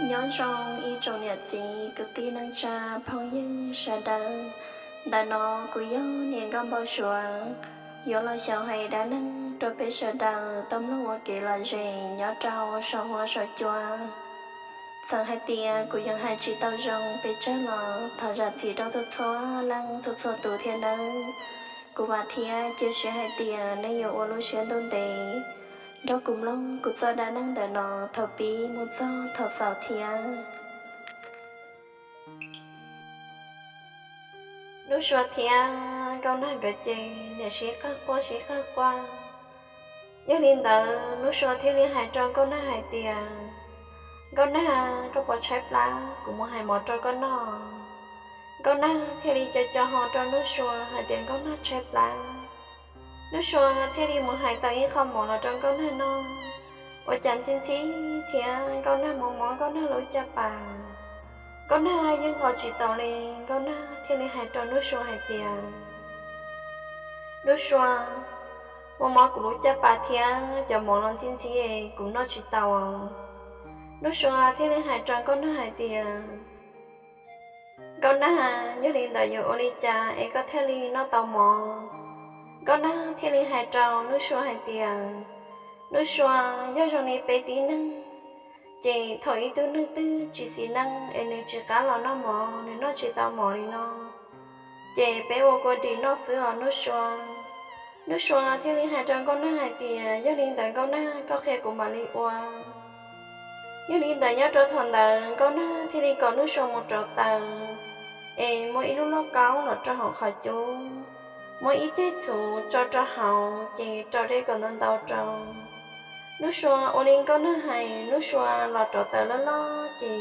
Nyob zoo ib tsoom niam txiv kwv tij neej tsa phooj ywg sawv daws. Ntawm no kuv yog niam nkauj npau suav yuav los xyaum hais dab neeg rau peb sawv daws tau mloog ua kev lom zem nyob rau saum huab saum cua. Txawm hais tias kuv yeej hais tsis tau zoo pes tsawg los thov zam txim rau txhua txhua leej txhua txhua tus thiab nawb. Kuv vam thiab cia siab hais tias nej yuav ua lub siab ntuj ntev nrog kuv mloog kuv txoj dab neeg ntawm no thaum pib mus txog thaum xaus thiab. Nuj Sua thiab Nkauj Nag nkawd ces niam sib qawg quaj sib qawg quaj. Yog li ntawd Nuj Sua thiaj li hais rau Nkauj Nag hais tias, Nkauj Nag, koj puas tshaib plab? Kuv mus hais mov rau koj noj. Nkauj Nag thiaj li co co ho rau Nuj Sua hais tias Nkauj Nag tshaib plab. Nuj Sua thiaj li mus hais tau ib qho mov los rau Nkauj Nag noj. Ua cas ntxhi ntxhi thiab Nkauj Nag mob mob Nkauj Nag lub caj pas. Nkauj Nag yeej nqos tsis taus li. Nkauj Nag thiaj li hais rau Nuj Sua hais tias, Nuj Sua, mob mob kuv lub caj pas thiab cov mov los ntxhi ntxhi es kuv noj tsis tau. Nuj Sua thiaj li hais rau Nkauj Nag hais tias, Nkauj Nag, yog li ntawd yuav ua li cas es koj thiaj li noj tau mov? Nkauj Nag thiaj li hais rau Nuj Sua hais tias, Nuj Sua, yog zoo li peb tib neeg, ces thaum ib tug neeg twg tsis xis neej es nws tsis qab los noj mov, nws noj tsis tau mov li no, ces peb ua kua dis noj xwb os Nuj Sua. Nuj Sua thiaj li hais rau Nkauj Nag hais tias, Yog li ntawd Nkauj Nag, koj qhia kuv mam li ua. Yog li ntawd nyob rau thaum ntawd Nkauj Nag thiaj li kom Nuj Sua mus rauv taws, es muab ib lub lauj kaub los rau hauv qhov cub, muab ib teg txhuv tso rau hauv ces rau dej kom ntau ntau rau. Nuj Sua ua li Nkauj Nag hais, Nuj Sua los rauv taws loj loj ces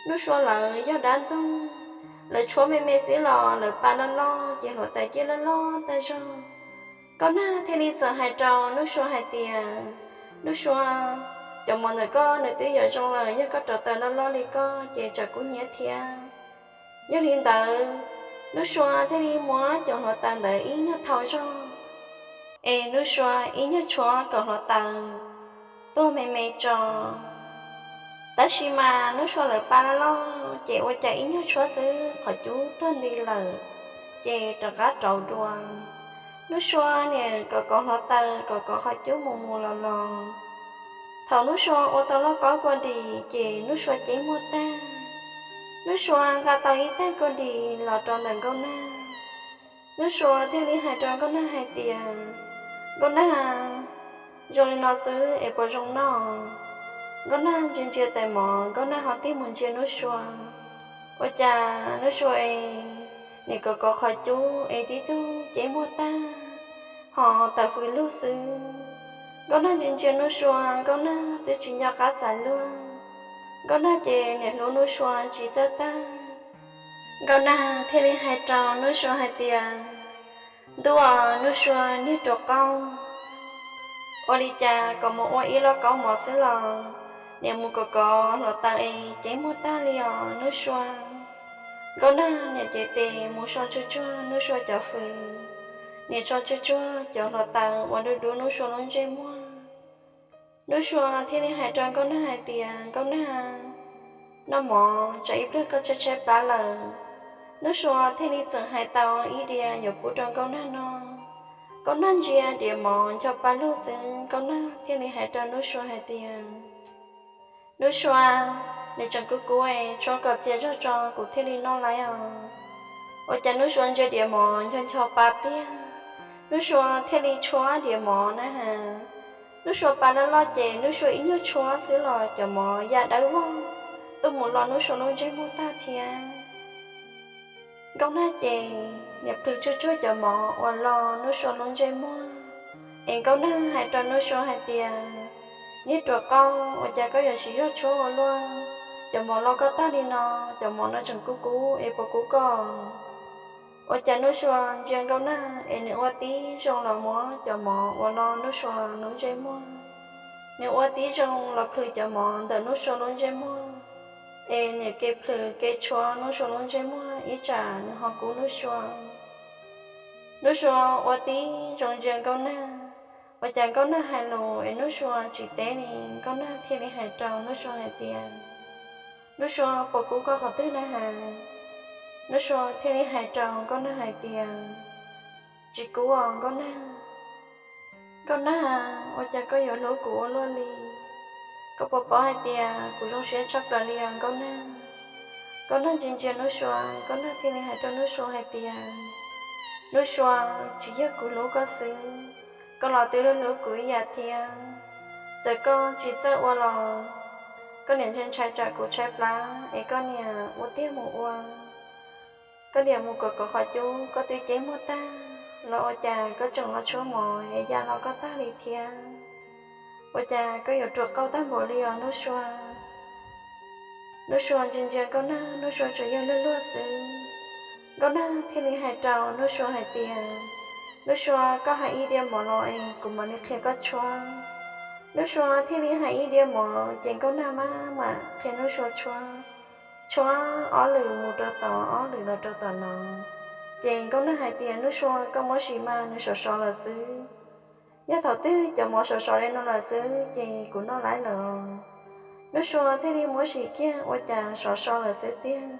Nuj Sua lawv yog dab ntxoog, lawv tshuab me me xwb los lawv pa loj loj ces hluav taws ciaj loj loj tag zog. Nkauj Nag thiaj li txawm hais rau Nuj Sua hais tias, Nuj Sua, cov mov ntawm koj nws twb yuav zoo lawm, yog koj rauv taws loj loj li koj ces tsam kub hnyiab thiab. Yog li ntawd, Nuj Sua thiaj li muab cov hluav taws ntawd ib nyuag thau zog, es Nuj Sua ib nyuag tshuab kom hluav taws tuag me me tso. Tab sis mas Nuj Sua lawv pa loj loj ces ua cas ib nyuag tshuab xwb qhov cub tuag nti lawm, ces rov qab rauv dua. Nuj Sua niam kov kov hluav taws kov kov qhov cub mus mus los los. Thaum Nuj Sua ua tau lauj kaub kua dis ces Nuj Sua ceeb muag tag. Nuj Sua nqa tau ib tag kua dis los rau ntawm Nkauj Nag. Nuj Sua thiaj li hais rau Nkauj Nag hais tias, Nkauj Nag, zoo li no xwb es puas zoo noj? Nkauj Nag ntsia ntsia tais mov, Nkauj Nag ho tig mus ntsia Nuj Sua. Ua cas Nuj Sua es niam kov kov qhov cub es tib tug ceeb muag tag, ho tawm fws lug xwb. Nkauj Nag ntsia ntsia Nuj Sua, Nkauj Nag twb tsis nco qab xav luag. Nkauj Nag ces niam hlub Nuj Sua tsis txawj tag. Nkauj Nag thiaj li hais rau Nuj Sua hais tias, Ntuj aw, Nuj Sua niag ruam qaub, ua li cas kom mus ua ib lauj kaub mov xwb los niam mus kov kov hluav taws es ceeb muag tag li os Nuj Sua. Nkauj Nag niam cev tes mus so tsuag tsuag Nuj Sua cov fws, niam so tsuag tsuag cov hluav taws uas dub dub Nuj Sua lub ntsej muag. Nuj Sua thiaj li hais rau Nkauj Nag hais tias, Nkauj Nag, noj mov tsam ib pliag koj tshaib tshaib plab lawm. Nuj Sua thiaj li txawm hais tau ib diav yuav pub rau Nkauj Nag noj. Nkauj Nag ntsia diav mov ncho pa lug xwb, Nkauj Nag thiaj li hais rau Nuj Sua hais tias, Nuj Sua, nws tseem kub kub es tshuab kom txias zog tso kuv thiaj li noj lawm os. Ua cas Nuj Sua ntsia diav mov ncho ncho pa tiag, Nuj Sua thiaj li tshuab diav mov na has. Nuj Sua pa loj loj ces Nuj Sua ib nyuag tshuab xwb los cov mov ya dawb vog tuaj mus lo Nuj Sua lub ntsej muag tag thiab. Nkauj Nag ces niam plhws tsuag tsuag cov mov uas lo Nuj Sua lub ntsej muag, es Nkauj Nag hais rau Nuj Sua hais tias, Niag ruam qaub, ua cas koj yuav siv zog tshuab ua luaj? Cov mov lo koj tag li no, cov mov no tseem kub kub es puas kub koj? Ua cas Nuj Sua ntsia Nkauj Nag es nws ua tib zoo los muab cov mov uas lo Nuj Sua lub ntsej muag, nws ua tib zoo los plhws cov mov ntawm Nuj Sua lub ntsej muag, es niam ke plhws ke tshuab Nuj Sua lub ntsej muag ib tsam nws ho kub Nuj Sua. Nuj Sua ua tib zoo ntsia Nkauj Nag, ua cas Nkauj Nag hais lus es Nuj Sua tsis teb li. Nkauj Nag thiaj li hais rau Nuj Sua hais tias, Nuj Sua, puas kub koj qhov twg na has? Nuj Sua thiaj li hais rau Nkauj Nag hais tias, Tsis kub os Nkauj Nag. Nkauj Nag, ua cas koj yuav hlub kuv ua luaj li? Koj puas paub hais tias kuv zoo siab tshaj plaws li os Nkauj Nag? Nkauj Nag ntsia ntsia Nuj Sua, Nkauj Nag thiaj li hais rau Nuj Sua hais tias, Nuj Sua, tsis yog kuv hlub koj xwb, koj los twb hlub kuv ib yam thiab. Txawm koj tsis txawj ua los koj niam ntshai ntshai tsam kuv tshaib plab es koj niam ua tiag mus ua, koj niam mus kov kov qhov cub koj twb ceeb muag tag los ua cas koj tseem los tshuab mov es ya hlo koj tag li thiab. Ua cas koj yuav ruam qauj tag npaum li os Nuj Sua? Nuj Sua ntsia ntsia Nkauj Nag, Nuj Sua tsuas yog luag luag xwb. Nkauj Nag thiaj li hais rau Nuj Sua hais tias, Nuj Sua, koj hais ib diav mov los es kuv mam li qhia koj tshuab. Nuj Sua thiaj li hais ib diav mov ces Nkauj Nag mam mam qhia Nuj Sua tshuab. Tshuab ob lwm mus rau tod, ob lwm los rau tom no. Ces Nkauj Nag hais tias, Nuj Sua, koj muab sim mas, nws sov sov lawm xwb. Yog thaum twg cov mov sov sov li no lawm xwb ces kuv noj laib lawm. Nuj Sua thiaj li muab sim kiag ua cas sov so lawm xwb tiag.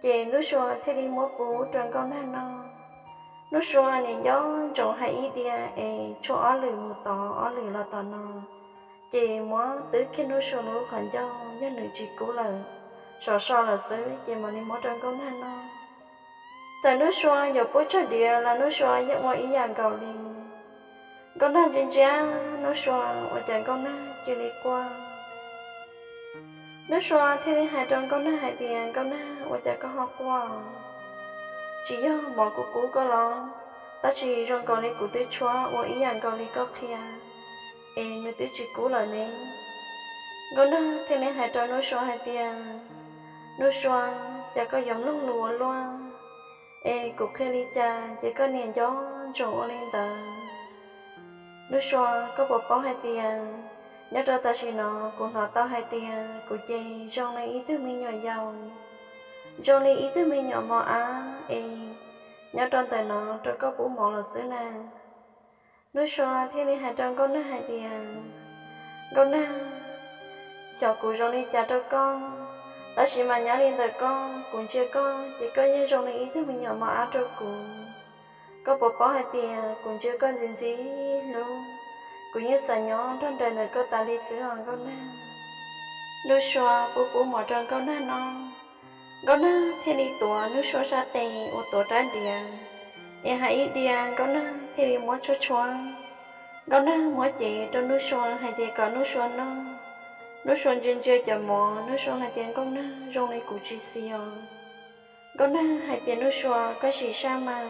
Ces Nuj Sua thiaj li muab pub rau Nkauj Nag noj. Nuj Sua niam nco ntsoov hais ib diav es tshuab ob lwm mus tod ob lwm los tom no, ces muab twb kiag Nuj Sua lub qhov ncauj, yog nws tsis kub lawm, sov so lawm xwb ces mam li muab rau Nkauj Nag noj. Txawm Nuj Sua yuav pub tsawg diav los Nuj Sua yeej ua ib yam nkaus li. Nkauj Nag ntsia ntsia Nuj Sua ua cas Nkauj Nag cia li quaj. Nuj Sua thiaj li hais rau Nkauj Nag hais tias, Nkauj Nag, ua cas koj ho quaj? Tsis yog mov kuv kub koj los? Tab sis zoo nkaus li kuv twb tshuab ua ib yam nkaus li koj qhia, es nws twb tsis kub lawm ne. Nkauj Nag thiaj li hais rau Nuj Sua hais tias, Nuj Sua, cas koj yuav mloog lus ua luaj, es kuv qhia li cas ces koj niam nco ntsoov ua li ntawd. Nuj Sua, koj puas paub hais tias nyob rau tam sim no kuv hnov tau hais tias kuv ces zoo li ib tug me nyuam yaus, zoo li ib tug me nyuam mos ab es nyob rau ntawm no rau koj pub mov los xwb na. Nuj Sua thiaj li hais rau Nkauj Nag hais tias, Nkauj Nag, xyov kuv zoo li cas rau koj, tab sis mas nyob li ntawm koj, kuv ntsia koj ces koj yeej zoo li ib tug me nyuam mos ab rau kuv. Koj puas paub hais tias kuv ntsia koj ntxiv ntxiv hlub, kuv yeej xav nyob nrog nraim ntawm koj tas li xwb os Nkauj Nag. Nuj Sua pub pub mov rau Nkauj Nag noj, Nkauj Nag thiaj li tuav Nuj Sua sab tes ua tuav rab diav, es hais ib diav Nkauj Nag thiaj li muab tshuab tshuab. Nkauj Nag muab cev rau Nuj Sua hais tias kom Nuj Sua noj. Nuj Sua ntsia ntsia cov mov, Nuj Sua hais tias, Nkauj Nag, zoo li kuv tsis xis os. Nkauj Nag hais tias, Nuj Sua, koj sim sab mas,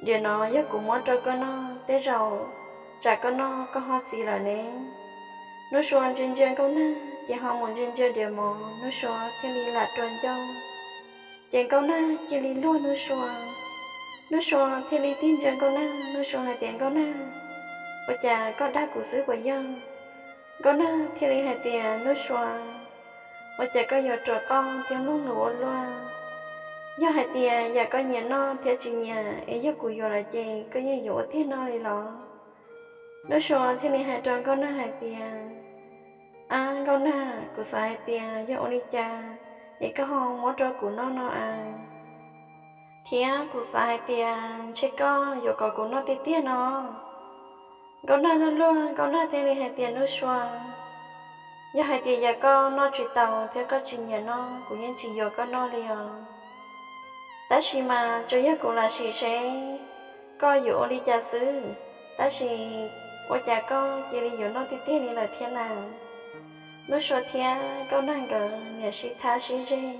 diav no yog kuv muab rau koj noj, tej zaum tsam koj noj koj ho xis lawm ne. Nuj Sua ntsia ntsia Nkauj Nag ces ho mus ntsia ntsia diav mov, Nuj Sua thiaj li lam rua ncauj. Ces Nkauj Nag cia li luag Nuj Sua. Nuj Sua thiaj li tig ntsia Nkauj Nag, Nuj Sua hais tias, Nkauj Nag, ua cas koj dag kuv xwb puas yog? Nkauj Nag thiaj li hais tias, Nuj Sua, ua cas koj yuav ruam qauj thiab mloog lus ua luaj? Yog hais tias yam koj nyiam noj thiab tsis nyiam es yog kuv yuav lawm ces koj yeej yuav ua tiag noj li los? Nuj Sua thiaj li hais rau Nkauj Nag hais tias, Ab Nkauj Nag, kuv xav hais tias yog ua li cas es koj ho muab rau kuv noj no as? Thiab kuv xav hais tias ntshe koj yuav kom kuv noj tiag tiag no. Nkauj Nag luag luag, Nkauj Nag thiaj li hais tias, Nuj Sua, yog hais tias yam koj noj tsis tau thiab koj tsis nyiam noj, kuv yeej tsis yuav koj noj li os. Tab sis mas tsuas yog kuv lam sim seb koj yuav ua li cas xwb, tab sis ua cas koj cia li yuav noj tiag tiag li lawm thiab na? Nuj Sua thiab Nkauj Nag nkawd niam sib thab sib zeg,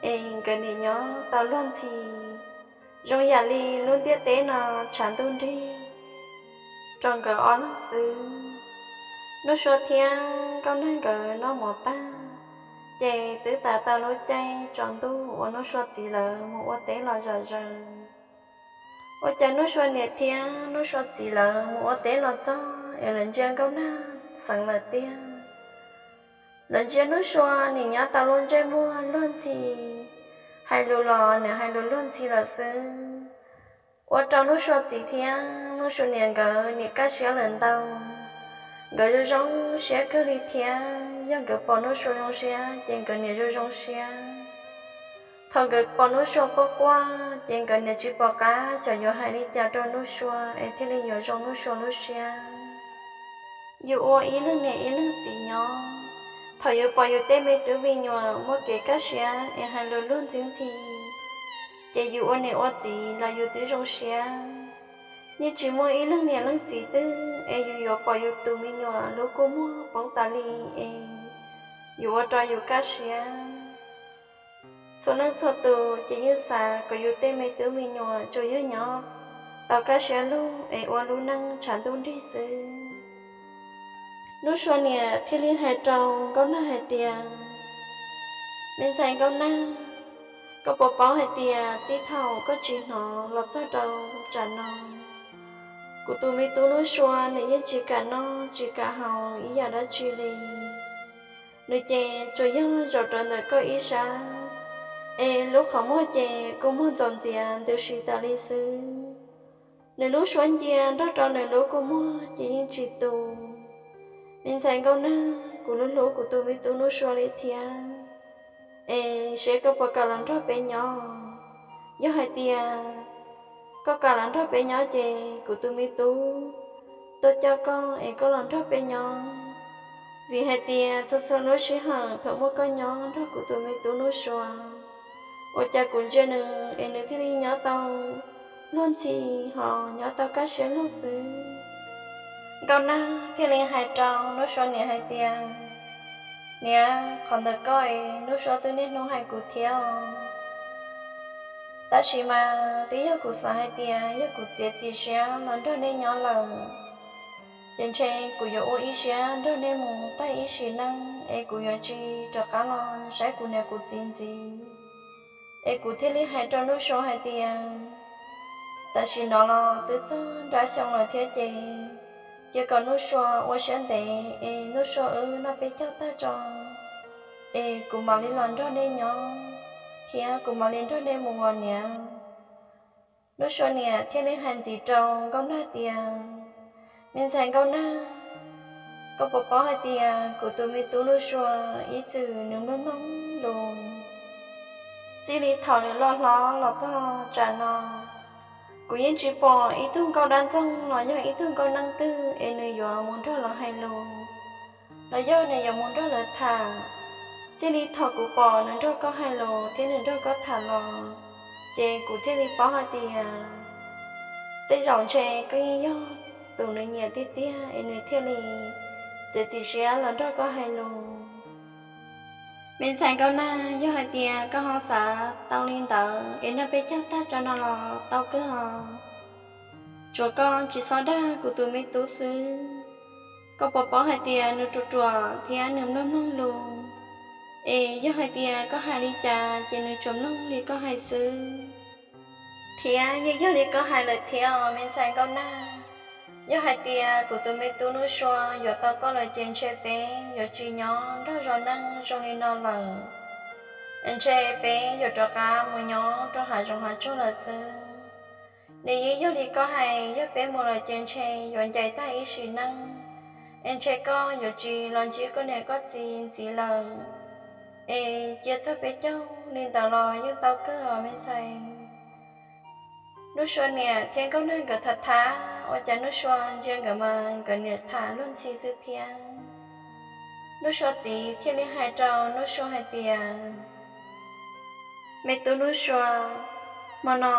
es nkawd niam nyob tau luag ntxhi, zoo yam li lub ntiaj teb no tshav ntuj nrig rau nkawd ob leeg xwb. Nuj Sua thiab Nkauj Nag nkawd noj mov tag, ces twb tas tau lub caij tsaus ntuj uas Nuj Sua txiv lawv mus ua teb los zom zaws. Ua cas Nuj Sua niam thiab Nuj Sua txiv lawv mus ua teb los txog es lawv ntsia Nkauj Nag xeev lawm tiag. Lawv ntsia Nuj Sua nim nyob tau lub ntsej muag luag ntxhi, hais lus los nim hais lus luag ntxhi lawm xwb. Ua rau Nuj Sua txiv thiab Nuj Sua niam nkawd nim kaj siab lawm ntau. Nkawd zoo zoo siab kawg li thiab, yog nkawd pom Nuj Sua zoo siab ces nkawd niam zoo zoo siab. Thaum nkawd pom Nuj Sua quaj quaj ces nkawd niam tsis pom qab xyov yuav hais li cas rau Nuj Sua es thiaj li yuav zoo Nuj Sua lub siab. Yus ua ib leeg niam ib leeg txiv nyob, thaum yus pom yus tej me tub me nyuam muaj kev kaj siab es hais lus luag ntxhi ntxhi, ces yus ua niam ua txiv los yus twb zoo siab. Yeej tsis muaj ib leeg niam leej txiv twg es yus yuav pom yus tus me nyuam lub kua muag poob tas li es yus ua rau yus kaj siab. Txhua leej txhua tus ces yeej xav kom yus tej me tub me nyuam tsuas yog nyob tau kaj siab lug es ua lub neej tshav ntuj nrig xwb. Nuj Sua niam thiaj li hais rau Nkauj Nag hais tias, Me ntxhais Nkauj Nag, koj puas paub hais tias txij thaum koj tsis hnov los txog rau tsam no, kuv tus me tub Nuj Sua nws yeej tsis kam noj tsis kam haus ib yam dab tsi li. Nws ces tsuas yog zaum rau ntawm koj ib sab, es lub qhov muag ces kua muag ntxaus ntxias ntws si tas li xwb. Nws lub suab ncia nrog rau nws lub kua muag ces yeej tsis tu. Me ntxhais Nkauj Nag, kuv hlub hlub kuv tus me tub Nuj Sua li thiab, es seb koj puas kam los nrog peb nyob. Yog hais tias koj kam los nrog peb nyob ces kuv tus me tub tuaj coj koj es koj los nrog peb nyob. Vim hais tias txhua txhua lub sij hawm thaum muaj koj nyob nrog kuv tus me tub Nuj Sua, ua cas kuv ntsia nws es nws thiaj li nyob tau luag ntxhi ho nyob tau kaj siab lug xwb. Nkauj Nag thiaj li hais rau Nuj Sua niam hais tias, Niam, qhov ntawd koj es Nuj Sua twb niaj hnub hais kuv thiab os. Tab sis mas twb yog kuv xav hais tias yog kuv txiav txim siab los nrog nej nyob lawm, ces ntshe kuv yuav ua ib siab nrog nej mus tag ib sim neej es kuv yuav tsis rov qab los saib kuv niam kuv txiv ntxiv. Es kuv thiaj li hais rau Nuj Sua hais tias, Tam sim no los twb txog nrab xyoo lawm thiab ces cia kom Nuj Sua ua siab ntev es Nuj Sua wb noj peb caug tag tso, es kuv mam li los nrog nej nyob, thiab kuv mam li nrog nej mus os niam. Nuj Sua niam thiaj li hais ntxiv rau Nkauj Nag tias, Me ntxhais Nkauj Nag, koj puas paub hais tias kuv tus me tub Nuj Sua ib txwm nws mloog mloog lus, txij li thaum nws loj hlob los txog tsam no, kuv yeej tsis pom ib tug nkauj dab ntxoog los yog ib tug nkauj neej twg es nws yuav mus nrog lawv hais lus, los yog nws yuav mus nrog lawv tham. Txij li thaum kuv pom nws nrog koj hais lus thiab nws nrog koj tham los, ces kuv thiaj li paub hais tias tej zaum ntshe koj yeej yog tus nws nyiam tiag tiag es nws thiaj li txiav txim siab los nrog koj hais lus. Me ntxhais Nkauj Nag, yog hais tias koj ho xav tau li ntawd es noj peb caug tag tso no los tau kawg os. Tsuas koj tsis txhob dag kuv tus me tub xwb. Koj puas paub hais tias nws ruam ruam thiab nws mloog mloog lus, es yog hais tias koj hais li cas ces nws tsuas mloog li koj hais xwb. Thiab yeej yog li koj hais lawm thiab os me ntxhais Nkauj Nag. Yog hais tias kuv tus me tub Nuj Sua yuav tau koj lawm ces ntshe peb yuav tsis nyob nrog zov neej zoo li no lawm. Ntshe peb yuav rov qab mus nyob rau hav zoov hav tsuag lawm xwb. Nws yeej yog li koj hais, yog peb mus lawm ces ntshe yuav ncaim tag ib sim neej, es ntshe koj yuav tsis los ntsib koj niam koj txiv ntxiv lawm. Es cia txog peb caug li ntawd los yeej tau kawg os me ntxhais. Nuj Sua niam thiab Nkauj Nag nkawd tham tham, ua cas Nuj Sua ntsia nkawd mas nkawd niam tham luag ntxhi xwb thiab. Nuj Sua txiv thiaj li hais rau Nuj Sua hais tias, Me tub Nuj Sua, hmo no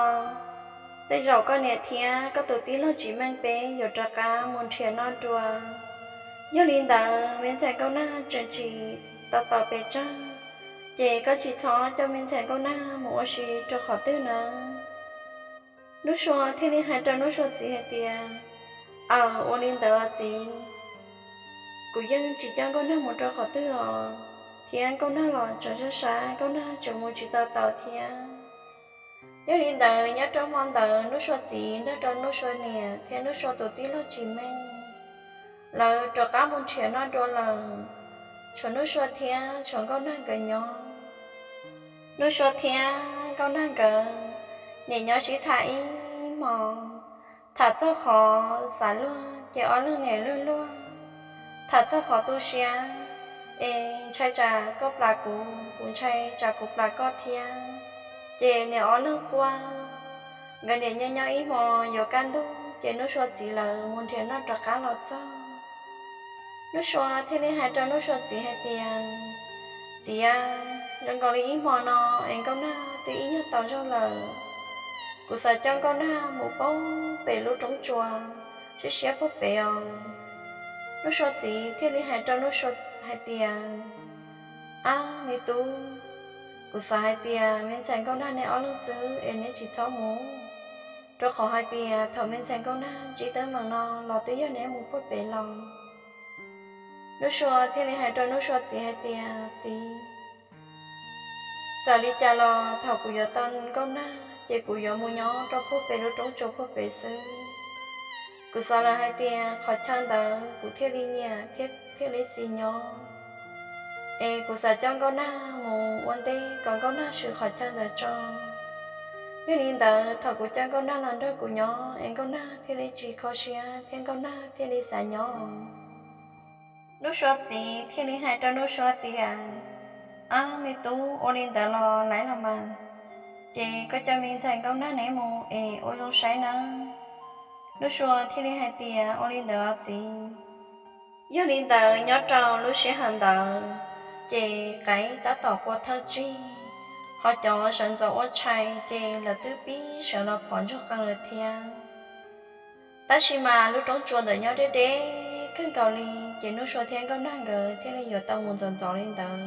tej zaum koj niam thiab koj tus tij laug Tsim Meej peb yuav rov qab mus nrhiav noj dua. Yog li ntawd me ntxhais Nkauj Nag tseem tsis tau tos pes tsawg, ces koj tsis txhob coj me ntxhais Nkauj Nag mus ua si rau qhov twg nawb. Nuj Sua thiaj li hais rau Nuj Sua txiv hais tias, Aws, ua li ntawd txiv, kuv yeej tsis coj Nkauj Nag mus rau qhov twg os, thiab Nkauj Nag los tseem sab sab, Nkauj Nag tseem mus tsis tau taus thiab. Yog li ntawd nyob rau hmo ntawd Nuj Sua txiv nrog rau Nuj Sua niam thiab Nuj Sua tus tij laug Tsim Meej, lawv rov qab mus nrhiav noj dua lawm, tshuav Nuj Sua thiab tshuav Nkauj Nag nkawd nyob. Nuj Sua thiab Nkauj Nag nkawd niam nyob sib tham ib hmos, tham txog qhov xav luag ces ob leeg niam luag luag, Tham txog qhov tu siab, es ntshai tsam koj plam kuv, kuv ntshai tsam kuv plam koj thiab. Ces niam ob leeg quaj, nkawd niam nyob nyob ib hmo yuav kaj ntug, ces Nuj Sua txiv lawv mus nrhiav noj rov qab los txog. Nuj Sua thiaj li hais rau Nuj Sua txiv hais tias, Txiv a, zoo nkaus li ib hmo no es Nkauj Nag twb ib nyuag tau zog lawm. Kuv xav coj Nkauj Nag mus puag pem lub roob tsua siab siab puag pem os. Nuj Sua txiv thiaj li hais rau Nuj Sua hais tias, Ab me tub, kuv xav hais tias me ntxhais Nkauj Nag neb ob leeg xwb es neb tsis txhob mus, rau qhov hais tias thaum me ntxhais Nkauj Nag ntsib teeb meem no los twb yog neb mus puag pem los. Nuj Sua thiaj li hais rau Nuj Sua txiv hais tias, Txiv, txawm li cas los thaum kuv yuav tau Nkauj Nag ces kuv yuav mus nyob rau puag pem lub roob tsua puag pem xwb. Kuv xav lawm hais tias qhov chaw ntawd kuv thiaj li nyiam thiab thiaj li xis nyob. Es kuv xav coj Nkauj Nag mus ua ntej kom Nkauj Nag swm qhov chaw ntawd tso. Yog li ntawd thaum kuv coj Nkauj Nag los nrog kuv nyob es Nkauj Nag thiaj li tsis kho siab thiab Nkauj Nag thiaj li xav nyob. Nuj Sua txiv thiaj li hais rau Nuj Sua tias, Ab me tub, ua li ntawd los laiv los mas, ces koj coj me ntxhais Nkauj Nag neb mus es ua zoo saib nawb. Nuj Sua thiaj li hais tias, Ua li ntawd os txiv. Yog li ntawd nyob rau lub sij hawm ntawd, ces qaib tab tom qua thawj tsig, ho cov sawv ntxov ua tshais ces lawv twb pib sawv los phov ntsuag qees lawm thiab. Tab sis mas lub roob tsua ntawd nyob deb deb kawg nkaus li, ces Nuj Sua thiab Nkauj Nag nkawd thiaj li yuav tau mus ntxov ntxov li ntawd.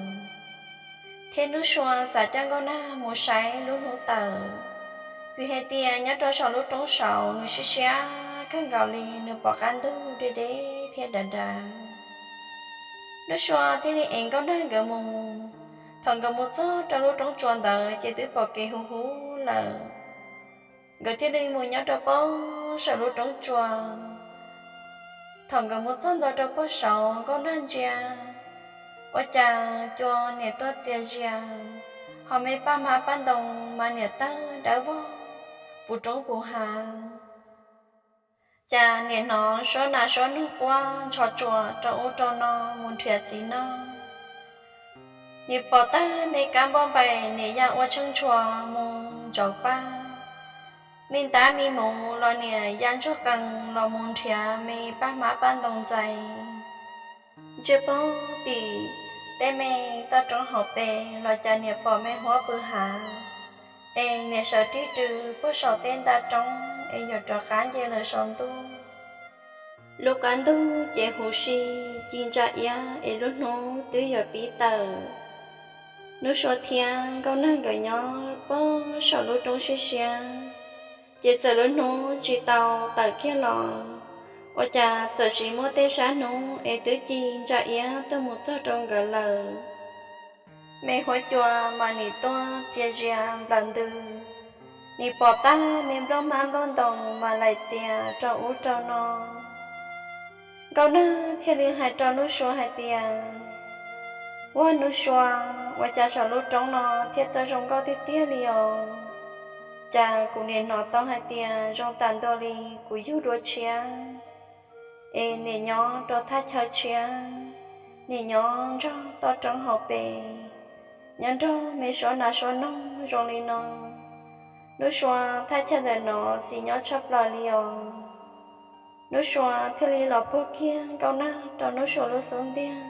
Thiab Nuj Sua xav coj Nkauj Nag mus saib lub hnub tawm, vim hais tias nyob rau saum lub roob saud nws siab siab kawg nkaus li, nws pom qab ntug deb deb thiab dav dav. Nuj Sua thiaj li ev Nkauj Nag nkawd mus. Thaum nkawd mus txog rau lub roob tsua ntawd ces twb pom kev huv huv lawm. Nkawd thiaj li mus nyob rau puag saum lub roob tsua. Thaum nkawd mus txog ntua rau puag saud, Nkauj Nag ntsia, ua cas cua niam tuaj txias zias, ho me paj hmab paj ntoo mas niam tawg dawb vog puv roob puv hav. Cas niam hnov suab nas suab noog quaj ntxhov tsuas rau ub rau no mus nrhiav txiv noj. Niam pom tag me kab npauj npaim niam ya ua tsheej ntshua mus ntsaum paj. Me ntab me muv los niam ya ntsuag qees los mus nrhiav me paj hmab paj ntoo ntxais. Ntsia puag tim tej me toj roob hauv pes los cas niam pom me huab pw hav, es niam sawv tig rws puag saum tej nta roob es yuav rov qab nce lawm saum ntuj. Lub qab ntug ces huv si, ci ntsa iab es lub hnub twb yuav pib tawm. Nuj Sua thiab Nkauj Nag nkawd nyob puag saum lub roob siab siab, ces txawm lub hnub tsis tau tawm kiag los, ua cas txawm sim muab tej sab hnub es twb ci ntsa iab tuaj mus txog rau nkawd lawm. Me huab cua mas nim tuaj txias zias nplawm ntws, nim pom tag me nplooj hmab nplooj ntoo mas laim txias rau ub rau no. Nkauj Nag thiaj li hais rau Nuj Sua hais tias, Ua Nuj Sua, ua cas saum lub roob no thiaj txawj zoo nkauj tiag tiag li os? Cas kuv nim hnov tau hais tias zoo tas ntua li kuv yug dua tshiab, es nim nyob rau thaj chaw tshiab, nim nyob nrog toj roob hauv pes, nyob nrog me suab nas suab noog zoo li no. Nuj Sua, thaj chaw ntawm no xis nyob tshaj plaws li os. Nuj Sua thiaj li los puag kiag Nkauj Nag rau Nuj Sua lub xub ntiag.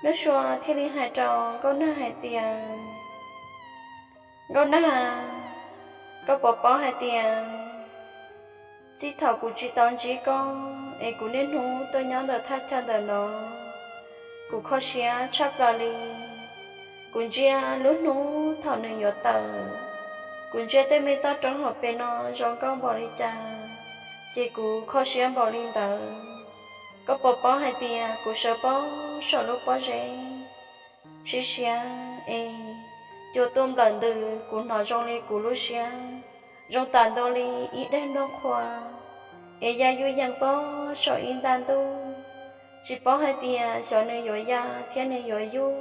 Nuj Sua thiaj li hais rau Nkauj Nag hais tias, Nkauj Nag, koj puas paub hais tias txij thaum kuv tsis tau ntsib koj es kuv niaj hnub tuaj nyob ntawm thaj chaw ntawm no, kuv kho siab tshaj plaws li. Kuv ntsia lub hnub thaum nws yuav tawm, kuv ntsia tej me toj roob hauv pes no zoo nkauj npaum li cas, ces kuv kho siab npaum li ntawd. Koj puas paub hais tias kuv sawv paug saum lub pob zeb siab siab es cua tuaj nplawm ntws, kuv hnov zoo li kuv lub siab zoo tas ntua li ib daim nplooj qhuav, es ya yuj yees paug saum ib nta ntuj. Tsis paub hais tias xyov nws yuav ya thiab nws yuav yuj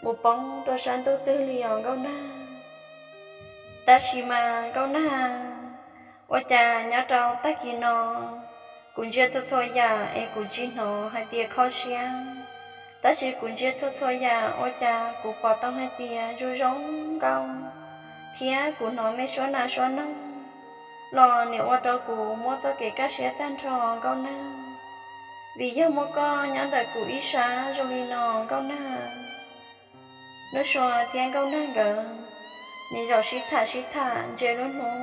mus poob rau sab ntuj twg li os Nkauj Nag. Tab sis mas Nkauj Nag, ua cas nyob rau tag kis no Kuv ntsia txhua txhua yam es kuv tsis hnov hais tias kho siab, tab sis kuv ntsia txhua txhua yam ua cas kuv pom tau hais tias zoo zoo nkauj, thiab kuv hnov me suab nas suab noog los nim ua rau kuv muaj txoj kev kaj siab tag nrho Nkauj Nag. Vim yog muaj koj nyob ntawm kuv ib sab zoo li no Nkauj Nag. Nuj Sua thiab Nkauj Nag nkawd nim zaum sib tham sib tham ntsia lub hnub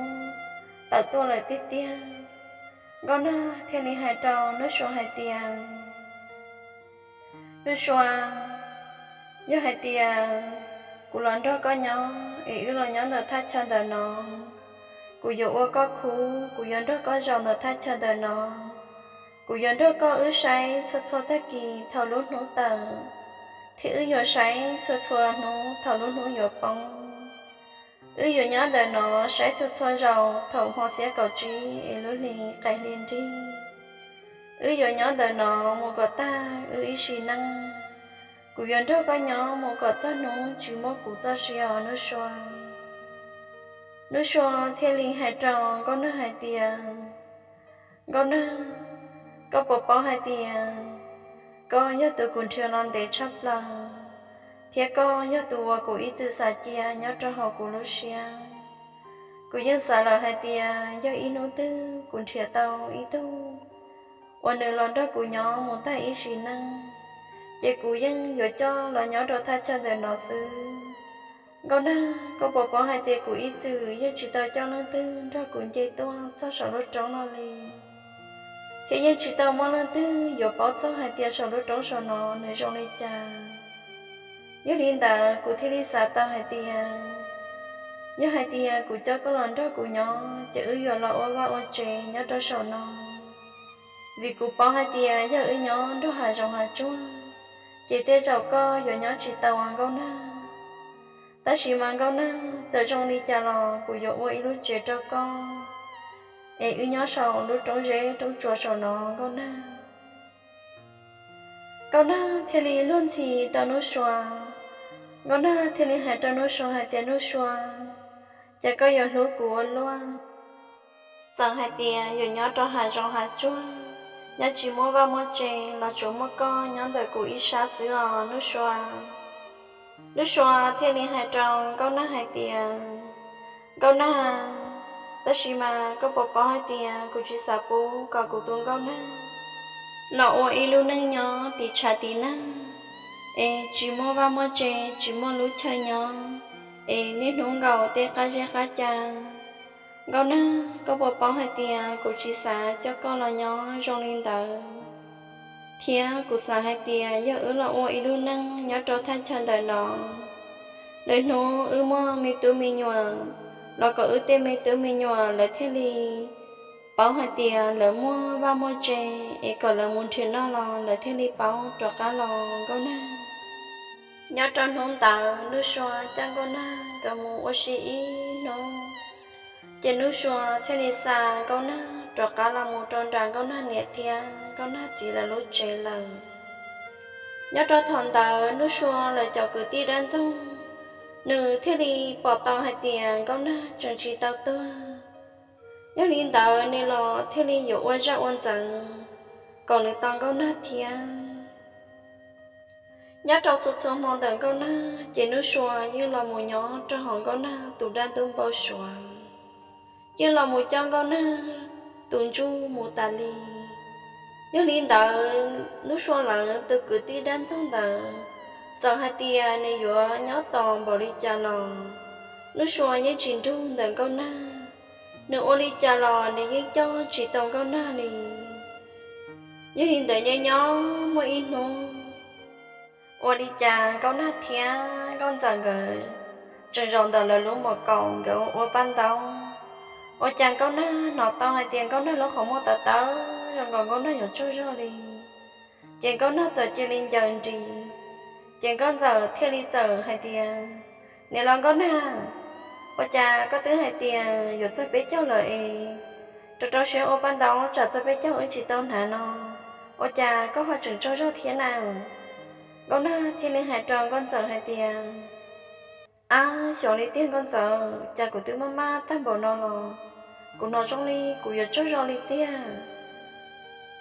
tawm tuaj lawm tiag tiag. Nkauj Nag thiaj li hais rau Nuj Sua hais tias, Nuj Sua, yog hais tias kuv los nrog koj nyob es wb los nyob ntawm thaj chaw ntawm no, kuv yuav ua koj khub, kuv yuav nrog koj zaum ntawm thaj chaw ntawm no, kuv yuav nrog koj wb saib txhua txhua tag kis thaum lub hnub tawm, thiab wb yuav saib txhua txhua hnub thaum lub hnub yuav poob. Wb yuav nyob ntawm no saib txhua txhua zaus thaum hmo xiab kaum tsib es lub hli qaim hli nrig. Wb yuav nyob ntawm no mus kom tag wb ib sim neej. Kuv yuav nrog koj nyob mus kom txog hnub tsis muaj kuv txoj sia os Nuj Sua. Nuj Sua thiaj li hais rau Nkauj Nag hais tias, Nkauj Nag, koj puas paub hais tias koj yog tus kuv nrhiav los ntev tshaj plaws, thiab koj yog tus uas kuv ib txwm xav cia nyob rau hauv kuv lub siab. Kuv yeej xav lawm hais tias yog ib hnub twg kuv nrhiav tau ib tug uas nws los nrog kuv nyob mus tag ib sim neej, ces kuv yeej yuav coj los nyob rau thaj chaw ntawm no xwb. Nkauj Nag, koj puas paub hais tias kuv ib txwm yeej tsis tau coj leej twg nrog kuv nce tuaj txog saum lub roob no li, thiab yeej tsis tau muaj leej twg yuav paub txog hais tias saum lub roob saum no nws zoo li cas. Yog li ntawd kuv thiaj li xav tau hais tias, yog hais tias kuv coj koj los nrog kuv nyob ces wb yuav los ua vaj ua tsev nyob rau saum no, vim kuv paub hais tias yog wb nyob nrog hav zoov hav tsuag ces tej zaum koj yuav nyob tsis tau Nkauj Nag. Tab sis mas Nkauj Nag, txawm zoo li cas los kuv yuav ua ib lub tsev rau koj, es wb nyob saum lub roob zeb roob tsuas saum no Nkauj Nag. Nkauj Nag thiaj li luag ntxhi rau Nuj Sua. Nkauj Nag thiaj li hais rau Nuj Sua hais tias, Nuj Sua, ces koj yuav hlub kuv ua luaj. Txawm hais tias yuav nyob rau hav zoov hav tsuag, nyob tsis muaj vaj muaj tse los tsuas muaj koj nyob ntawm kuv ib sab xwb os Nuj Sua. Nuj Sua thiaj li hais rau Nkauj Nag hais tias, Nkauj Nag, tab sis mas koj puas paub hais tias kuv tsis xav pub kom kuv tus Nkauj Nag los ua ib lub neej nyob tiv tshav tiv nag, es tsis muaj vaj muaj tse, tsis muaj lub chaw nyob, es niaj hnub nkaum tej qab zeb qab ca. Nkauj Nag, koj puas paub hais tias kuv tsis xav coj koj los nyob zoo li ntawd, thiab kuv xav hais tias yog wb los ua ib lub neej nyob rau thaj chaw ntawm no, lwm hnub wb muaj me tub me nyuam los kom wb tej me tub me nyuam lawv thiaj li paub hais tias lawv muaj vaj muaj tse, es kom lawv mus nrhiav noj los lawv thiaj li paub rov qab los Nkauj Nag. Nyob rau hnub ntawd Nuj Sua coj Nkauj Nag nkawd mus ua si ib hnub, ces Nuj Sua thiaj li xa Nkauj Nag rov qab los mus rau nram Nkauj Nag niam thiab Nkauj Nag txiv lawv lub tsev lawm. Nyob rau thaum ntawd Nuj Sua lawv cov kwv tij dab ntxoog, nws thiaj li pom tau hais tias Nkauj Nag tseem tsis tau tuag. Yog li ntawd nws los thiaj li yuav ua zaj ua ntxeev kom nws tos Nkauj Nag thiab. Nyob rau txhua txhua hmo ntawm Nkauj Nag ces Nuj Sua yeej los mus nyob rau hauv Nkauj Nag tus dab ntub npau suav, yeej los mus coj Nkauj Nag tus ntsuj mus tas li. Yog li ntawd Nuj Sua lawv tus kwv tij dab ntxoog ntawd, txawm hais tias nws yuav nyob tos npaum li cas los Nuj Sua yeej tsis nrug ntawm Nkauj Nag, nws ua li cas los nws yeej coj tsis tau Nkauj Nag li. Yog li ntawd nyob nyob muaj ib hnub, ua li cas Nkauj Nag thiab Nkauj Ntxawm nkawd tseem zaum ntawm lawv lub mos kaum nkawd ua paj ntaub. Ua cas Nkauj Nag hnov tau hais tias Nkauj Nag lub qhov muag tawv tawv zoo nkaus Nkauj Nag yuav tsaug zog li. Ces Nkauj Nag txawm cia li ncaws nris, ces Nkauj Ntxawm thiaj li txawm hais tias, Niam laus Nkauj Nag, ua cas koj twb hais tias yuav txog peb caug lawm es rau rau siab ua paj ntaub tsam txog peb caug wb tsis tau hnav no, ua cas koj ho tseem tsaug zog thiab na? Nkauj Nag thiaj li hais rau Nkauj Ntxawm hais tias, Ab, xyov li tiag Nkauj Ntxawm, cas kuv twb maj maj tag npaum no los kuv hnov zoo li kuv yuav tsaug zog li tiag.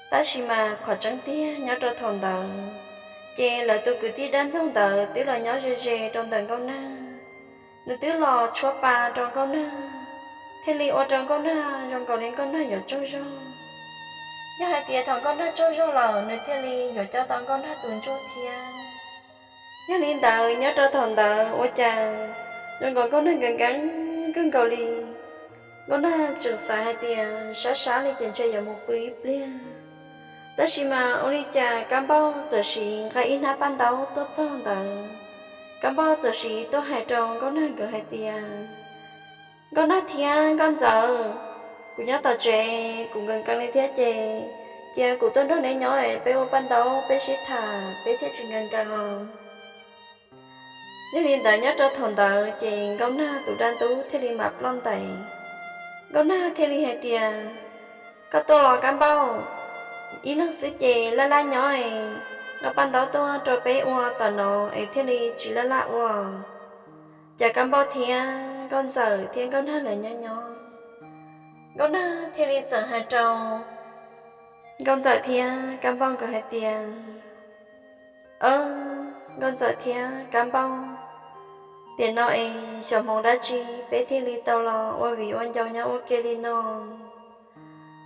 Tab sis mas qhov tseeb tiag nyob rau thaum ntawd, ces lawv tus kwv tij dab ntxaug ntawd twb los nyob ze ze rau ntawm Nkauj Nag. Nws twb los tshuab pa rau Nkauj Nag, thiaj li ua rau Nkauj Nag zoo nkaus li Nkauj Nag yuav tsaug zog. Yog hais tias thaum Nkauj Nag tsaug zog lawm nws thiaj li yuav coj tau Nkauj Nag tus ntsuj thiab. Yog li ntawd nyob rau thaum ntawd ua cas zoo nkaus Nkauj Nag nkees nkees kawg nkaus li. Nkauj Nag tseem xav hais tias sab sab li ces ntshe yuav mus pw ib pliag. Tab sis mas ua li cas Kab Npauj txawm siv nqa ib hnab paj ntaub tuaj txog ntawd. Kab Npauj txawm siv tuaj hais rau Nkauj Nag nkawd hais tias, Nkauj Nag thiab Nkauj Ntxawm, kuv nyob tom tsev kuv nkees nkees li thiab ces cia kuv tuaj nrog neb nyob es peb ua paj ntaub peb sib tham peb thiaj tsis nkees nkees os. Yog li ntawd nyob rau thaum ntawd ces Nkauj Nag tus dab ntub thiaj li mam ploj ntais. Nkauj Nag thiaj li hais tias, Koj tuaj los Kab Npauj, ib leeg xwb ces laj laj nyob es nqa paj ntaub tuaj rau peb ua tom no es thiaj li tsis laj laj ua. Ces Kab Npauj thiab Nkauj Ntxawm thiab Nkauj Nag lawv nyob nyob, Nkauj Nag thiaj li txawm hais rau Nkauj Ntxawm thiab Kab Npauj nkawd hais tias, Nkauj Ntxawm thiab Kab Npauj, tiam no es xyov hmoov dab tsi peb thiaj li tau los ua viv ua ncaus nyob ua ke li no.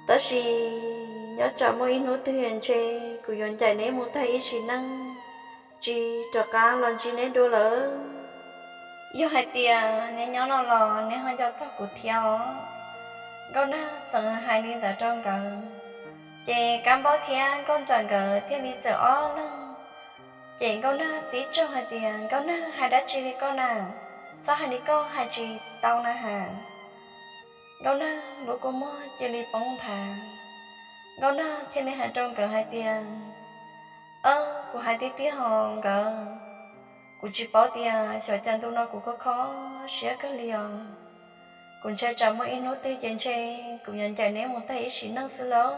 Tab sis nyob tsam muaj ib hnub twg ntshe kuv yuav ncaim neb mus tag ib sim neej, tsis rov qab los ntsib neb dua lawm. Yog hais tias neb nyob no los neb ho nco txog kuv thiab os. Nkauj Nag txawm hais li ntawd rau nkawd, ces Kab Npauj thiab Nkauj Ntxawm nkawd thiaj li txawm ob leeg. Ces Nkauj Nag tib tsoog hais tias, Nkauj Nag, hais dab tsi li koj na? Txhob hais li koj hais tsis tau na has. Nkauj Nag lub kua muag cia li poob nthav. Nkauj Nag thiaj li hais rau nkawd hais tias, Kuv hais tiag tiag hos nkawd, kuv tsis paub tias xyov cas ntu no kuv kho kho siab kawg li os. Kuv ntshai tsam muaj ib hnub twg ces ntshe kuv yuav ncaim neb mus tag ib sim neej xwb lauj.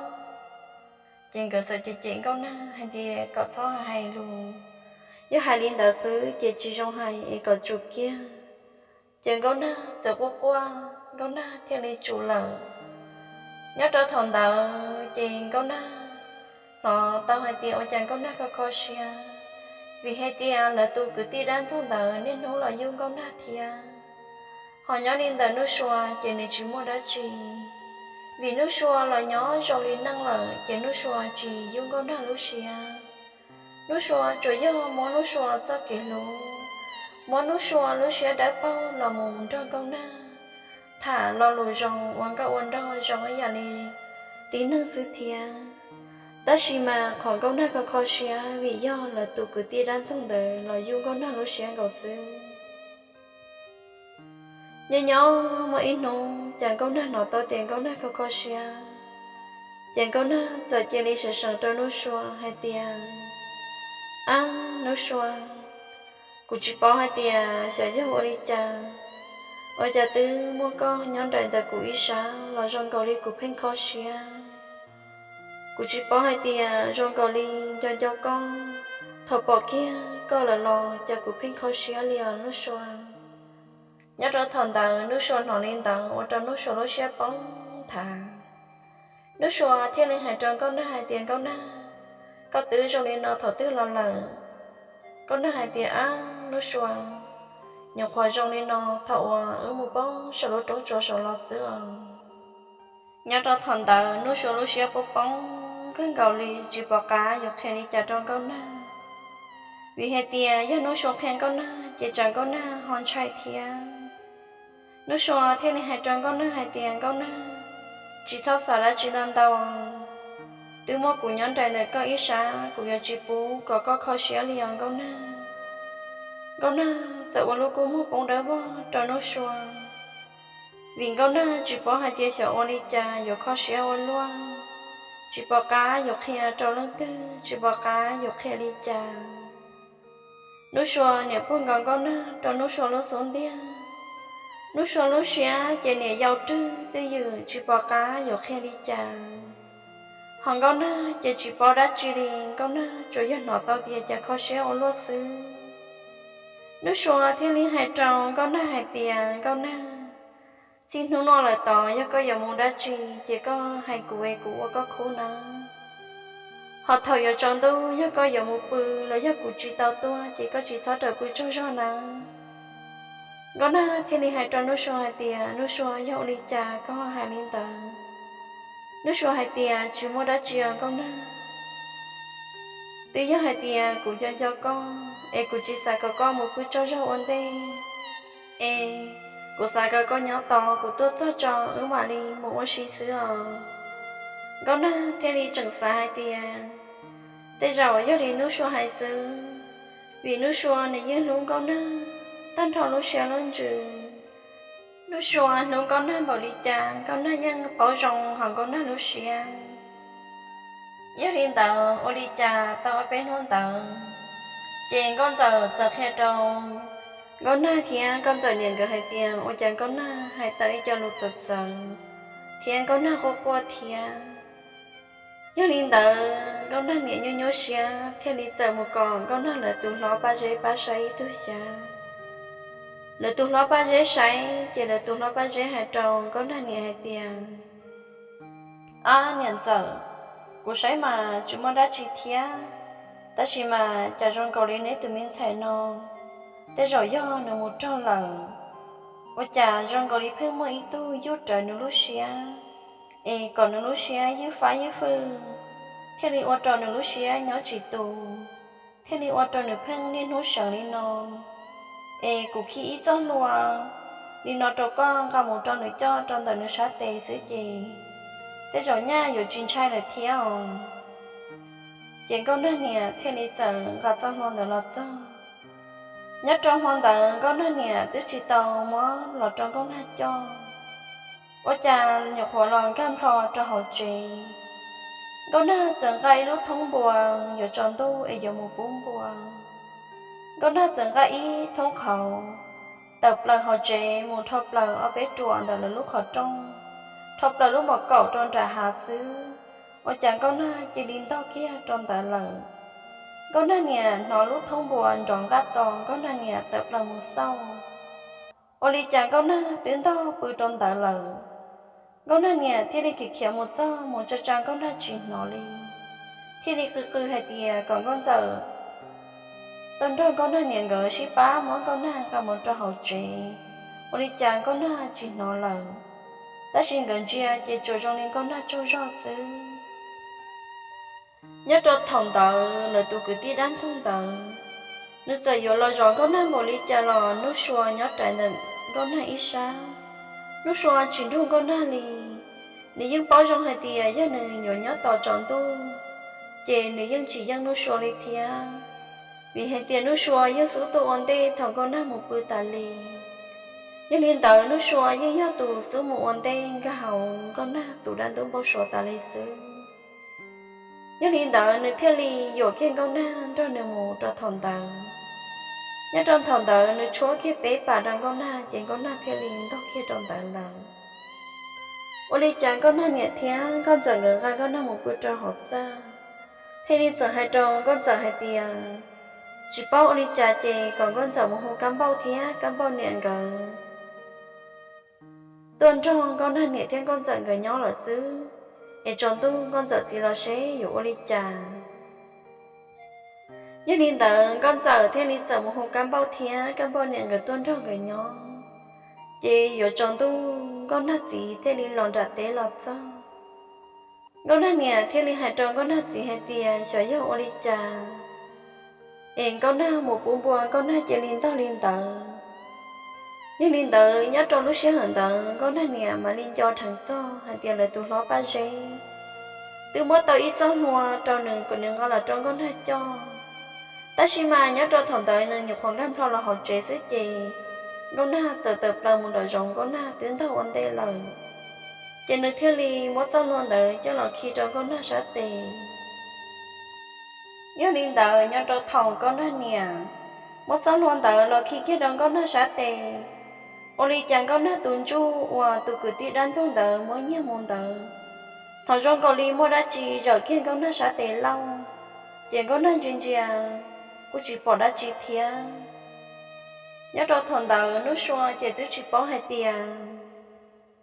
Ces nkawd txawm cem cem Nkauj Nag hais tias kom txhob hais lus, yog hais li ntawd xwb ces tsis zoo hais es kom tsum kiag. Ces Nkauj Nag txawm quaj quaj, Nkauj Nag thiaj li tsum lawm. Nyob rau thaum ntawd ces Nkauj Nag hnov tau hais tias ua cas Nkauto Nag kho kho siab, vim hais tias lawv tus kwv tij dab ntxoog ntawd niaj hnub los yug Nkauto Nag thiab. Ho nyob li ntawm Nuj Sua ces nws tsis muaj dab tsi, vim Nuj Sua los nyob zoo li neej lawm ces Nuj Sua tsis yug Nkauto Nag lub siab. Nuj Sua tsuas yog muab Nuj Sua txoj kev hlub, muab Nuj Sua lub siab dawb paug los mus nrog Nkauto Nag tham lo lus zoo ua nkauj ua nraug zoo ib yam li tib neeg xwb thiab. Tab sis mas qhov Nkauto Nag kho kho siab vim yog lawv tus kwv tij dab ntxoog ntawd los yug Nkauto Nag lub siab nkaus xwb. Nyob nyob muaj ib hnub ces Nkauto Nag hnov tau tias Nkauto Nag kho kho siab, ces Nkauto Nag txawm cia li seev seev rau Nuj Sua hais tias, Ab Nuj Sua, kuv tsis paub hais tias xyov yog ua li cas, ua cas twb muaj koj nyob nraim ntawm kuv ib sab los zoo nkaus li kuv pheej kho siab. Kuv tsis paub hais tias zoo nkaus li nco nco koj, thaum pom kiag koj lawm los cas kuv pheej kho siab li os Nuj Sua. Nyob rau thaum ntawd Nuj Sua hnov li ntawd ua rau Nuj Sua lub siab poob nthav. Nuj Sua thiaj li hais rau Nkauto Nag hais tias, Nkauto Nag, koj twb zoo li no thaum twg los lawm? Nkauto Nag hais tias, Ab Nuj Sua, nyuam qhuav zoo li no thaum uas wb mus poob saum lub roob tsua saud los xwb os. Nyob rau thaum ntawd Nuj Sua lub siab poob poob kawg nkaus li tsis pom qab yuav qhia li cas rau Nkauto Nag, vim hais tias yog Nuj Sua qhia Nkauto Nag ces tsam Nkauto Nag ho ntshai thiab. Nuj Sua thiaj li hais rau Nkauto Nag hais tias, Nkauto Nag, tsis txhob xav dab tsi ntau ntau, twb muaj kuv nyob nraim ntawm koj ib sab, kuv yuav tsis pub kom koj kho siab li os Nkauto Nag. Nkauto Nag txawm ua lub kua muag poob dawb vog rau Nuj Sua, vim Nkauto Nag tsis paub hais tias xyov ua li cas yuav kho siab ua luaj, tsis pom qab yuav qhia rau leej twg, tsis pom qab yuav qhia li cas. Nuj Sua niam puag nkaus Nkauto Nag rau Nuj Sua lub xub ntiag. Nuj Sua lub siab ces niam yau rwg twj ywm tsis pom qab yuav qhia li cas. Ho Nkauto Nag ces tsis paub dab tsi li, Nkauto Nag tsuas yog hnov tau tias cas kho siab ua luaj xwb. Nuj Sua thiaj li hais rau Nkauto Nag hais tias, Nkauto Nag, txij hnub no lawm tod yog koj yuav mus dab tsi ces koj hais kuv es kuv ua koj khub nawb. Ho thaum yuav tsaus ntuj yog koj yuav mus pw los yog kuv tsis tau tuaj ces koj tsis txhob rawm pw tsaug zog nawb. Nkauj Nag thiaj li hais rau Nuj Sua hais tias, Nuj Sua, yog ua li cas koj ho hais li ntawd? Nuj Sua hais tias, Tsis muaj dab tsi os Nkauj Nag. Twb yog hais tias kuv nco nco koj es kuv tsis xav kom koj mus pw tsaug zog ua ntej, es kuv xav kom koj nyob tos kuv tuaj txog tso wb mam li mus ua si xwb os. Nkauj Nag thiaj li tseem xav hais tias tej zaum yog li Nuj Sua hais xwb, vim Nuj Sua nws yeej hlub Nkauj Nag tag nrho lub siab lub ntsws. Nuj Sua hlub Nkauj Nag npaum li cas Nkauj Nag yeej paub zoo hauv Nkauj Nag lub siab. Yog li ntawd ua li cas tau ob peb hnub ntawd, ces Nkauj Ntxawm txawm qhia rau Nkauj Nag thiab Nkauj Ntxawm niam nkawd hais tias ua cas Nkauj Nag hais tau ib co lus txawv txawv thiab Nkauj Nag quaj quaj thiab. Yog li ntawd Nkauj Nag niam nyuaj nyuaj siab thiaj li txawm mus kom Nkauj Nag lawv tus hlob Paj Zeb pab saib ib tug xyab. Lawv tus hlob Paj Zeb saib ces lawv tus hlob Paj Zeb hais rau Nkauj Nag niam hais tias, Ab niam ntxawm, kuv saib mas tsis muaj dab tsi thiab, tab sis mas cas zoo nkaus li neb tus me ntxhais no tej zaum yog nws mus raug lawm. Ua cas zoo nkaus li pheej muaj ib tug yuj rawv nws lub siab, es kom nws lub siab ywj fab ywj fwj, thiaj li ua rau nws lub siab nyob tsis tus, thiaj li ua rau nws pheej niaj hnub seev li no. Es kuv khi ib txoj hlua li no rau koj nqa mus rau nws coj rau ntawm nws sab tes xwb ces tej zaum nyaj yuav tsis ntshai lawm thiab os. Ces Nkauj Nag niam thiaj li txawm nqa txoj hlua ntawd los txog. Nyob rau hmo ntawd Nkauj Nag niam twb tsis tau muab los rau Nkauj Nag coj, ua cas nyuam qhuav los nkag nplho rau hauv tsev. Nkauj Nag txawm nqa ib lub thoob npua, yuav tsaus ntuj es yuav mus pub npua. Nkauj Nag txawm nqa ib thoob qhauv, tawm plaws hauv tsev mus rho plaws ob peb ruam ntawm lawv lub qhov rooj, rho plaws lub mom kaum rau nram hav xwb, ua cas Nkauj Nag cia li ntog kiag rau ntawd lawm. Nkauj Nag niam hnov lub thoob npua nrov nqaj tos Nkauj Nag niam tawm plaws mus xauj, ua li cas Nkauj Nag twb ntog pw rau ntawd lawm. Nkauj Nag niam thiaj li khiav khiav mus txog mus tsa tsa Nkauj Nag tsis hnov li, thiaj li qw qw hais tias kom Nkauj Ntxawm tuaj nrog Nkauj Nag niam nkawd sib pab muab Nkauj Nag nqa mus rau hauv tsev, ua li cas Nkauj Nag tsis hnov lawm, tab sis nkawd ntsia ces tsuas zoo li Nkauj Nag tsaug zog xwb. Nyob rau thaum ntawd lawv tus kwv tij dab ntxoog ntawd, nws txawm yuav los zov Nkauj Nag npaum li cas los Nuj Sua nyob rawv ntawm Nkauj Nag ib sab. Nuj Sua tsis nrug Nkauj Nag li, nws yeej paub zoo hais tias yog nws yuav nyob tos tsaus ntuj, ces nws yeej tsis yeej Nuj Sua li thiab, vim hais tias Nuj Sua yeej xub tuaj ua ntej thaum Nkauj Nag mus pw tas li. Yog li ntawd Nuj Sua yeej yog tus xub mus ua ntej nkag hauv Nkauj Nag tus dab ntub npau suav tas li xwb. Yog li ntawd nws thiaj li yuam kiag Nkauj Nag nrog nws mus rau thaum ntawd. Nyob rau thaum ntawd nws tshuab kiag peb pas rau Nkauj Nag ces Nkauj Nag thiaj li ntog kiag rau ntawd lawm. Ua li cas Nkauj Nag niam thiab Nkauj Ntxawm nkawd nqa Nkauj Nag mus pw rau hauv txaj, thiaj li txawm hais rau Nkauj Ntxawm hais tias, tsis paub ua li cas ces kom Nkauj Ntxawm mus hu Kab Npauj thiab Kab Npauj niam nkawd tuaj nrog Nkauj Nag niam thiab Nkauj Ntxawm nkawd nyob lawm xwb, es tsaus ntuj Nkauj Ntxawm txiv los seb yuav ua li cas. Yog li ntawd Nkauj Ntxawm thiaj li txawm mus hu Kab Npauj thiab Kab Npauj niam nkawd tuaj nrog nkawd nyob. Ces yuav tsaus ntuj Nkauj Nag txiv thiaj li los nram teb los txog. Nkauj Nag niam thiaj li hais rau Nkauj Nag txiv hais tias xyov yog ua li cas es Nkauj Nag mus pub npua Nkauj Nag cia li ntog li ntawd. Yog li ntawd nyob rau lub sij hawm ntawd Nkauj Nag niam mam li nco dheev txog hais tias lawv tus hlob Paj Zeb twb muab tau ib txoj hlua rau nws kom nws nqa los rau Nkauj Nag coj. Tab sis mas nyob rau thaum ntawd nws nyuam qhuav nkag nplho los hauv tsev xwb ces Nkauj Nag txawm tawm plaws mus nram zoov Nkauj Nag twb ntog ua ntej lawm. Ces nws thiaj li muab txoj hlua ntawd coj los khi rau Nkauj Nag sab tes. Yog li ntawd nyob rau thaum Nkauj Nag niam muab txoj hlua ntawd los khi kiag rau Nkauj Nag sab tes, ua li cas Nkauj Nag tus ntsuj uas tus kwv tij dab ntxoog ntawd muab nyiag mus ntawd, hnov zoo nkaus li muaj dab tsi zawm kiag Nkauj Nag sab tes lauj. Ces Nkauj Nag ntsia ntsia, kuj tsis pom dab tsi thiab. Nyob rau thaum ntawd Nuj Sua ces twb tsis paub hais tias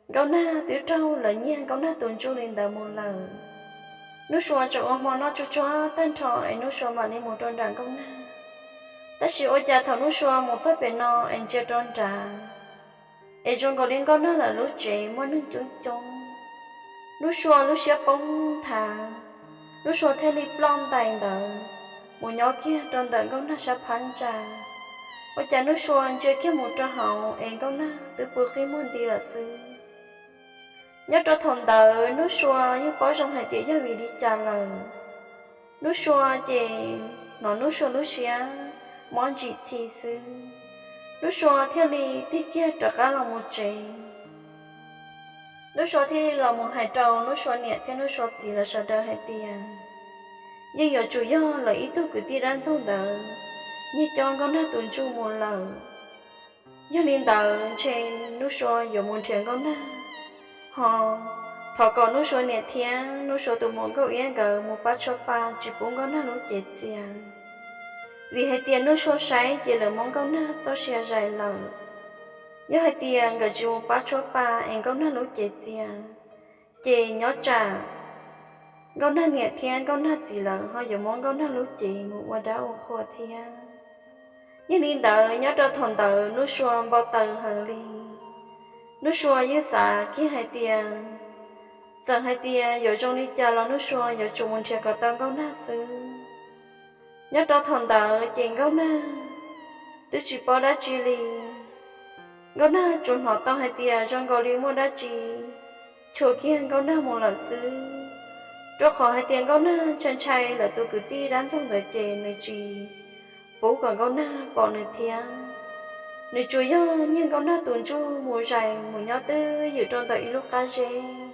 Nkauj Nag twb raug lawv nyiag Nkauj Nag tus ntsuj li ntawd mus lawm. Nuj Sua tseem ua hmo noj tsuag tsuag tag nrho es Nuj Sua mam li mus rau nram Nkauj Nag. Tab sis ua cas thaum Nuj Sua mus txog pem no es ntsia rau nrad es zoo nkaus li Nkauj Nag lawv lub tsev muaj neeg coob coob. Nuj Sua lub siab poob nthav, Nuj Sua thiaj li ploj ntais ntawd mus nyob kiag rau ntawm Nkauj Nag sab phab ntsa. Ua cas Nuj Sua ntsia kiag mus rau hauv es Nkauj Nag twb pw qij muag nti lawm xwb. Nyob rau thaum ntawd Nuj Sua yeej paub zoo hais tias yog vim li cas lawm. Nuj Sua ces hnov Nuj Sua lub siab mob ntsim txhi xwb, Nuj Sua thiaj li tig kiag rov qab los mus tsev. Nuj Sua thiaj li los mus hais rau Nuj Sua niam thiab Nuj Sua txiv lawv sawv daws hais tias yeej yuav tsum yog lawv ib tug kwv tij dab ntxaug ntawd nyiag coj Nkauj Nag tus ntsuj mus lawm. Yog li ntawd ntshe Nuj Sua yuav mus nrhiav Nkauj Nag, ho thov kom Nuj Sua niam thiab Nuj Sua tus muam Nkauj Iab nkawd mus pab tshuab pa tsis pub Nkauj Nag lub cev txias. Vim hais tias Nuj Sua saib ces lawv muab Nkauj Nag txoj sia zais lawm. Yog hais tias nkawd tsis mus pab tshuab pa es Nkauj Nag lub cev txias, ces nyob tsam Nkauj Nag niam thiab Nkauj Nag txiv lawv ho yuav muab Nkauj Nag lub cev mus ua dab ua qhua thiab. Yog li ntawd nyob rau thaum ntawd Nuj Sua npau taws heev li. Nuj Sua yeej xav kiag hais tias txawm hais tias yuav zoo li cas los Nuj Sua yuav tsum mus nrhiav kom tau Nkauj Nag xwb. Nyob rau thaum ntawd ces Nkauj Nag twb tsis paub dab tsi li. Nkauj Nag tsuas hnov tau hais tias zoo nkaus li muaj dab tsi chua kiag Nkauj Nag mus lawm xwb, rau qhov hais tias Nkauj Nag ntshai ntshai lawv tus kwv tij dab ntxaug ntawd ces nws tsis pub kom Nkauj Nag pom nws thiab. Nws tsuas yog nyiag Nkauj Nag tus ntsuj mus zais mus nyob twj ywm rau ntawm ib lub qab zeb.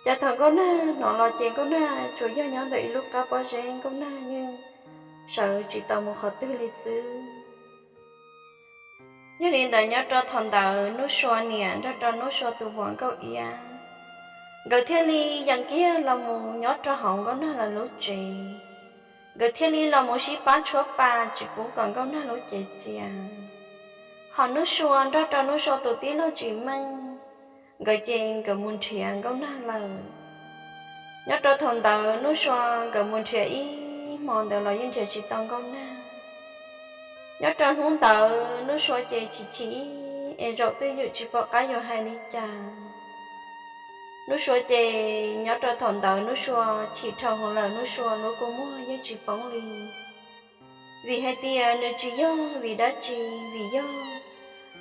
Cas thaum Nkauj Nag hnov los ces Nkauj Nag tsuas yog nyob ntawm ib lub qab pob zeb, Nkauj Nag yeej sawv tsis tau mus qhov twg li xwb. Yog li ntawd nyob rau thaum ntawd Nuj Sua niam nrog rau Nuj Sua tus muam Nkauj Iab, nkawd thiaj li yees kiag los mus nyob rau hauv Nkauj Nag lawv lub tsev. Nkawd thiaj li los mus sib pab tshuab pa tsis pub kom Nkauj Nag lub cev txias. Ho Nuj Sua nrog rau Nuj Sua tus tij laug Tsis Meej, nkawd ces nkawd mus nrhiav Nkauj Nag lawm. Nyob rau thaum ntawd Nuj Sua nkawd mus nrhiav ib hmo ntawd los yeej nrhiav tsis tau Nkauj Nag. Nyob rau hnub ntawd Nuj Sua ces chim chim es zaum twj ywm tsis pom qab yuav hais li cas. Nuj Sua ces nyob rau thaum ntawd Nuj Sua chim dhau hwv lawm, Nuj Sua lub kua muag yeej tsis poob li. Vim hais tias nws tsis yog vim dab tsi, vim yog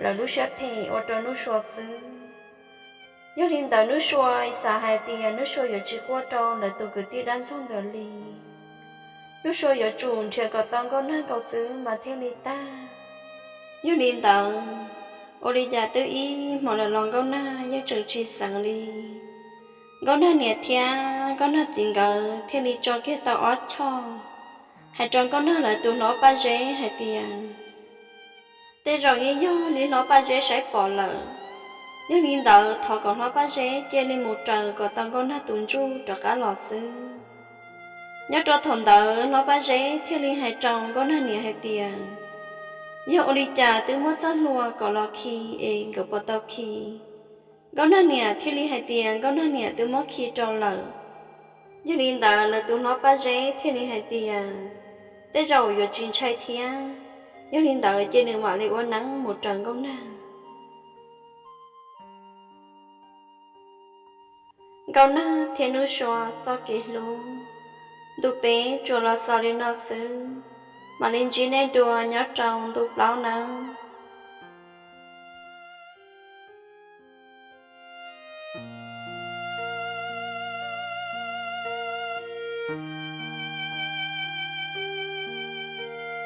lawv lub siab phem ua rau Nuj Sua xwb. Yog li ntawd Nuj Sua xav hais tias Nuj Sua yuav tsis quaj rau lawv tus kwv tij dab ntxaug nkawd li. Nuj Sua yuav tsum nrhiav kom tau Nkauj Nag nkaus xwb mas thiaj li tag. Yog li ntawd, ua li cas twb ib hmo lawm los Nkauj Nag yeej tseem tsis xeev li. Nkauj Nag niam thiab Nkauj Nag txiv nkawd thiaj li tso kiag tau ob choj hais rau Nkauj Nag lawv tus hlob Paj Zeb hais tias tej zaum yeej yog li hlob Paj Zeb saib pom lawm. Yog li ntawd thov kom hlob Paj Zeb cia li mus raws kom tau Nkauj Nag tus ntsuj rov qab los xwb. Nyob rau thaum ntawd hlob Paj Zeb thiaj li hais rau Nkauj Nag niam hais tias yog ua li cas twb muab txoj hlua kom los khi es nkawd puas tau khi. Nkauj Nag niam thiaj li hais tias Nkauj Nag niam twb muab khi rau lawm. Yog li ntawd lawv tus hlob Paj Zeb thiaj li hais tias tej zaum yuav tsis ntshai thiab. Yog li ntawd ces nws mam li ua neeb mus raws Nkauj Nag. Nkauj Nag thiab Nuj Sua txoj kev hlub ntu peb tsuas los xaus li no xwb, mam li ntsib nej dua nyob rau ntu plaub nawb.